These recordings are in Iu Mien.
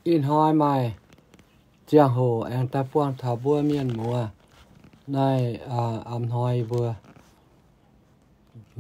Ih hnoi maaih ziangh hoc aengx daaih buangh taux mbuo mienh muoz. Naaiv a'hnoi mbuo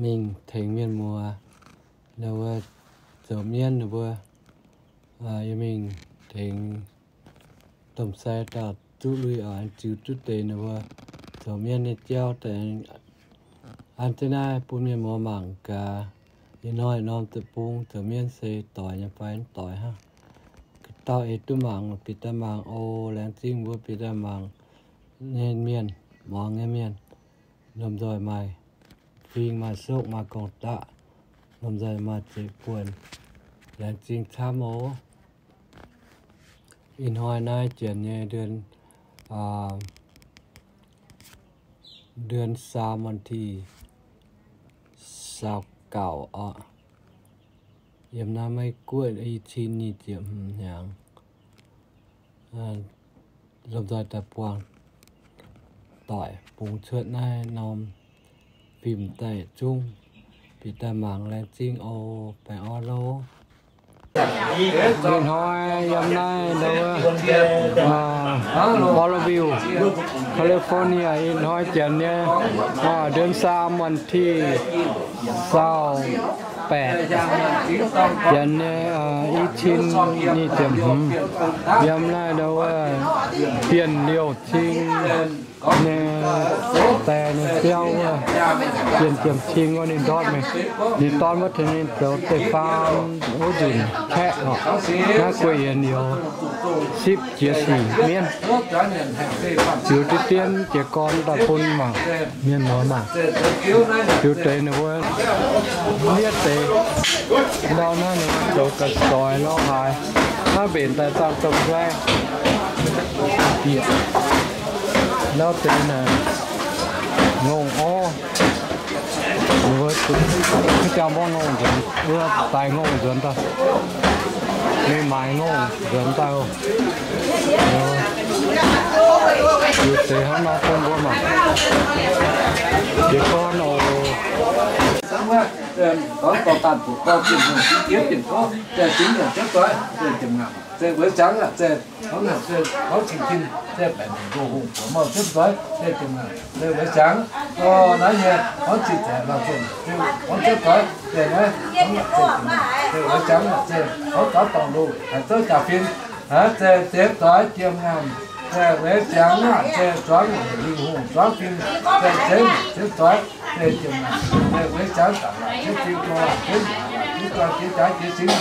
mingh tengx mienh muoz ninh mbuo zoux mienv ninh mbuo, yie mingh tengx domh sai dauh duqv lui oc, ziux duqv deix ninh mbuo zoux mienv nyei jauv daaih. An jienv naaiv bun mienh muoz mangc gaax, ih hnoi norm deic-bung zoux mienv se doix nyei fai mv doix hnangv. Dauh eix duqv mangc bieqc daaih mangc oc. Laengz zingh mbuo bieqc daaih mangc nyei mienh, muangx nyei mienh, lomh nzoih maaih fing maaih sokv maaih gong-daqv, lomh nzoih maaih zeiv-buonc. Laengz zingh camv oc. Ih hnoi naaiv janx nyei เดือน, เดือนสาม วันที่ซาวเก้า oc. Yiem naaiv Meiv Guoqv i cin nyic ziepc hmz hnyangx, lomh nzoih daaih buangh doic bungx cuotv naaiv norm fim daaih yietc zungv bieqc daaih mangc. Laengz zingh oc. Baengh orn loh. Ih hnoi yiem naaiv ndau wuov, Oroville, California, ih hnoi janx nyei เดือนสาม วันที่ซาวแปด janx nyei i cin nyic ziepc hmz. Yiem naaiv ndau wuov Bienh Liouh Cing nyei, die nyei biauv wuov, Bienh Ziemx Cing wuov ninh ndortv mingh. Ninh dorn wuov tengx ninh zoux deic-bung wuov nzunc kaeqv oc. Naaiv guei yienx youz sipv jiex sic mienv. Ziux deix dien jiez gorn daaih bun mangc, mienh muoz mangc. Ziux deix ninh mbuo ndiev deix ndau naaiv ninh mbuo zoux ga'soix lorz haaix, naaiv mbenc daaih dangh domh nquai bieqc ndau deix naaic ngongh orv. Wuov jangx mborqv ngongh nzuonx, wuov daaih ngongh nzuonx daaih, mingh maaiz ngongh nzuonx daaih oc. Ziux deix hnangv nor bun mbuo mangc. Jiez gorn oc. Gorngv cing-cin se baeqc mengh ndoh hungh buoz mouh ziepv nzoih se jiem ngaangc se weic ziangx. Naaiv nyei gorngv cing-cin se gorngv ziepv nzoih se naaiv gorngv se jiem ngaangc se weic ziangx se gorngv gaux dorngc loh haaix zouv jaax-fin, haaix se ziex zoix jiem ngaangc se weic ziangx aac se zuangx lingh hungh zuangx fin se ziex, ziex zoix se jiem ngaangc se weic ziangx zaangc laangc ziex fin, go laangc ziex nyanc, ziex zoih jiem ngaangc, ziex jaax ziex singx,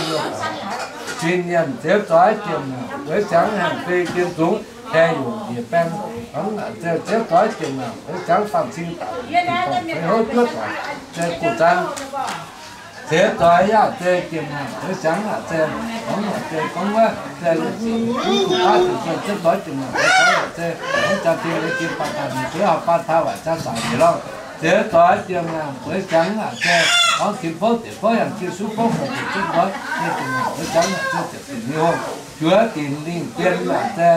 ziex nyanc ziex zoih jiem ngaangc weic ziangx hengh fei jien zungx, haengh yungc njiec baeng, gorngv se ziex zoih jiem ngaangc weic ziangx faanh cing daaih, feix houv juov doic se guv zanv. Ziex zoih yaac se jiem ngaangc weic ziangx aac se gorngv se gorngv wuov se duqv duqv baav ziex zoih jiem ngaangc weic ziangx aac se gorngv jaa-dingh nyei jiem baac daaih mingh zuov haaix baav taux waaic jaax zaangc njiec lorngh. Ziex zoih jiem ngaangc weic ziangx aac se gorngv tin fouv deic fouv yangh jiex suv fouv fouv deic ziex zoih jiem ngaangc weic ziangx aac se ziepc dinh nyei hungh, juov dinh lingh jien aac se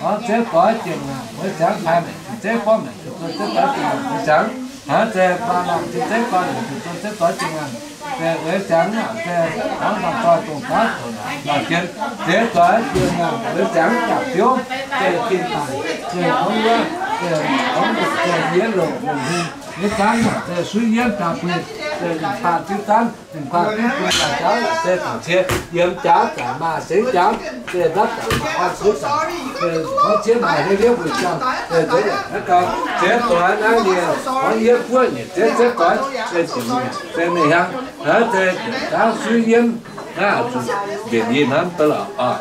gorngv ziex zoih jiem ngaangc weic ziangx pai maengc cin zeiv borv maengc cin zoih ziex zoih jiem ngaangc weic ziangx, haaix se baav laangh cin zeiv baav maengc cin zoih ziex zoih jiem ngaangc se weic ziangx aac se gorngv maaih doix dongh gaav zoux naaic jien, ziex zoih jiem ngaangc weic ziangx jaax biouv se jin daic se gorngv wuov se gorngv se yie longc longc hungh nyei zanv se suiv yienv jaa-buih se ninh baac ziuv zanv, ninh baac ziuv buih jaax jauv se dangc cie yiem jaax zaangc maah sengx jaax se ndapv zaangc maah an sengx zaangc se gorngv ziex maaih hei liouv mbuo jangh se nzengc naaiv gau, ziex zoih naaiv nyei gorngv yie buov nyei ziex, ziex zoih se jiem ngaangc se mingh hnangv, haaix se jaax suiv yienv naaiv zuqc mbenc yie hnamv daaih lorqc oc.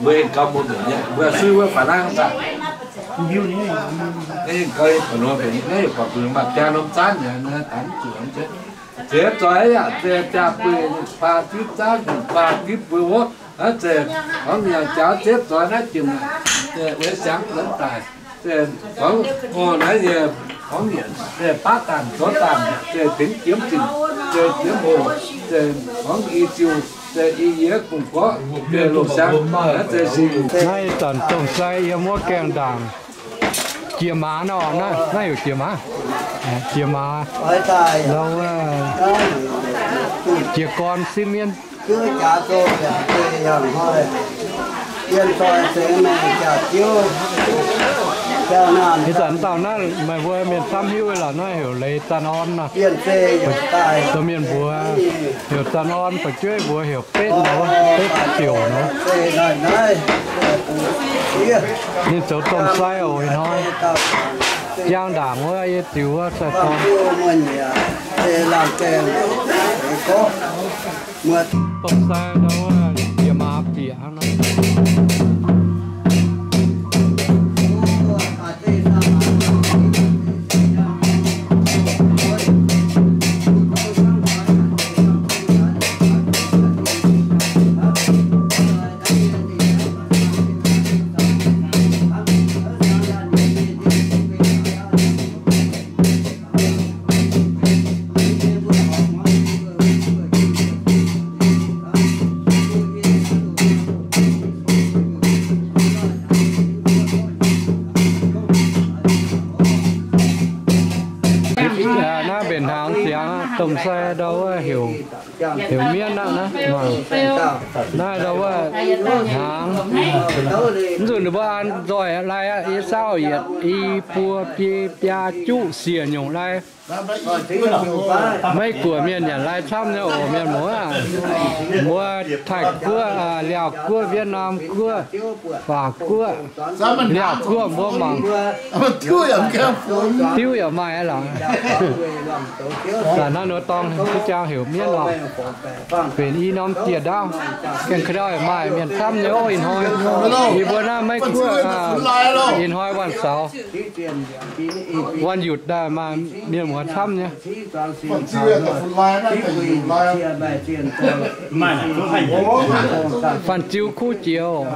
Mbuo gauh mbuo mbenc nyei, mbuo suiv wuov faaux naaiv daaih. Naaiv gauh yie buatc nor mbenc nyei, naaiv yie buatc mbuo maaih biaa norm zaanv nyei, naaiv daaih mv zuqc. Ziex zoih yaac se jaa-buih, ninh baac div zaanv, ninh baac div buih wuov, naaiv se gorngv yaac jaax ziex zoih naaiv jiem ngaangc se weic ziangx nzuonx daaih se gorngv naaiv nyei gorngv yietc se baav daanh zoux daanh se tengx jiemv zinh se jiemv hoc se gorngv i ziuh se i yie gong-gorqv se loz-siang naaiv se sin. Naaiv zanc domh sai yiem wuov gaengh ndaangc. Jiex maaz nor, naaiv heuc jiex maaz. Jiex maaz, jiez gorn sipv mienv. Ih zanc dauh naaiv meih mbuo mienh camv hiuv lorqc, naaiv heuc Leiz Zanh Orn nor. Zoux mienh mbuox heuc Zanh Orn, fu'jueiv mbuox heuc Betv nor, Betv Ziouc nor. Ninh zoux domh sai oc ih hnoi. Jang ndaangc wuov yie ziux wuov sai dorn. Domh sai ndau wuov yie maaz bieqc hnangv nor. Naaiv mbenc hnaangx ziangx, domh sai ndau wuov heuc, heuc mienv aqv naaiv. Naaiv ndau wuov hnaangx. Mv nzunc ninh mbuo an nzoih lai aqv, i saauv yietc, i buo, biei, biaa, juqv, siec nyungc lai. Meiv guoqv mienh nyanc lai camv nyei oc, mienh muoz. Mbuo Taiv Guoqv, Laauv Guoqv, Vietnam Guoqv, Faac Guoqv, Laauv Guoqv mbuo mangc. Diuv yaac maaih aqv lorqc. Naaiv nor dorngx, jang heuc mienv lorqc. Benx i norm dieh ndaauv. Gaengh ka'ndau yaac maaih mienh camv nyei oc ih hnoi. Yie mbuo naaiv Meiv Guoqv, ih hnoi วันเสาร์ วันหยุด daaih maaih mienh muoz camv nyei. Fanh ziu kuv jiex oc.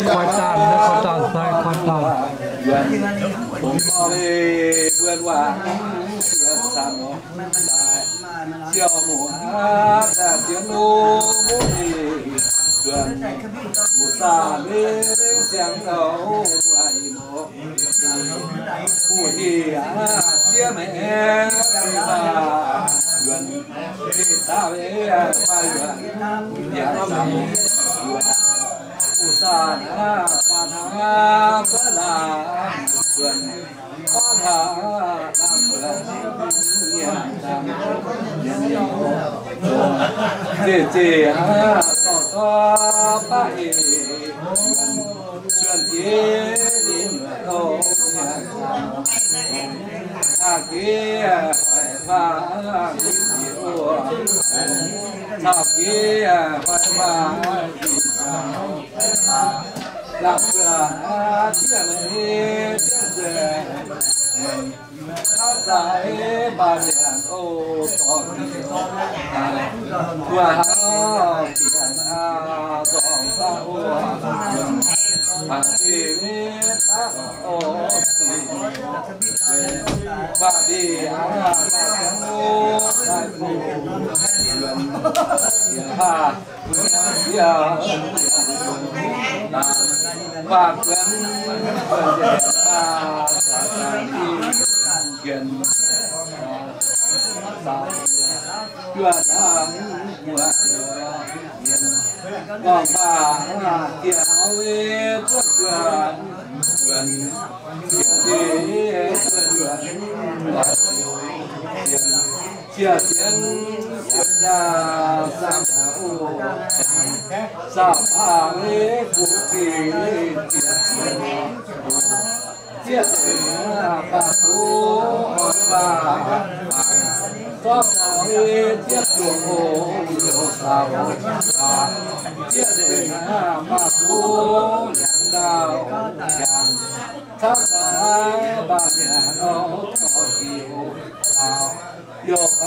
Koi dangh, koi dangh, koi dangh. Mbuo mbuo waac siex zaangc nor, ziouc muoz aav daaih zien lungh muoz-mienh nzuonx, wuov zaah mingh siang-taux muoz-mienh nor, buo hih aav ziex meih aengx baac yuonx, baac yuonx yaac zaangc nor, wuov zaah aav baac hnangv buov laangc yuonx.